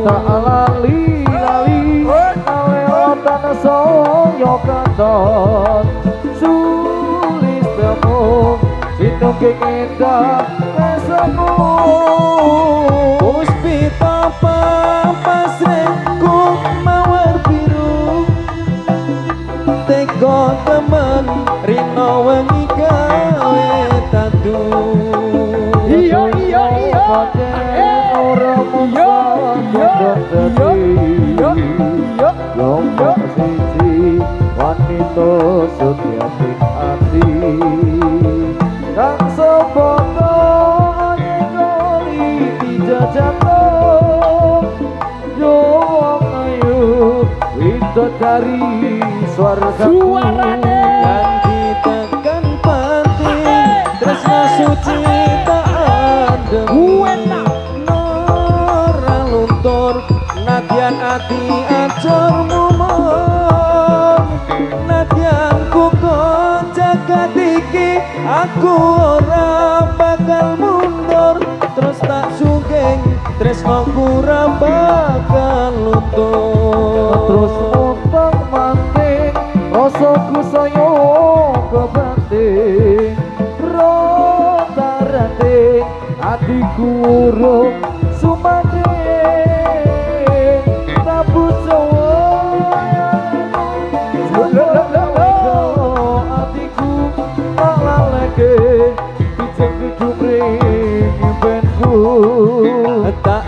Tak lali lali lewotan saya katon sulis temu sinungging endah esemu. Puspita pasrengku mawar biru teko temen rino wengi gawe tandu. Iya iya iya. Ora mung Iya iya iya iya iya. Lombok siji wanita setiati ati kang seboto nyekoli dijajato yo wong ayu widodari swarga. Suarane. Nganti tekan pati tresna suci tak adem Enak. Ora luntur nadyan ati acor mumon nadyan kuko jagat iki aku ora bakal mundur terus tak sugeng tresnaku ora bakal luntur. Terus utang manting rasaku saya kebanting rota-ranting atiku urung sumanding tabu jawa atiku tak laleke bijeng dumring impenku. Tak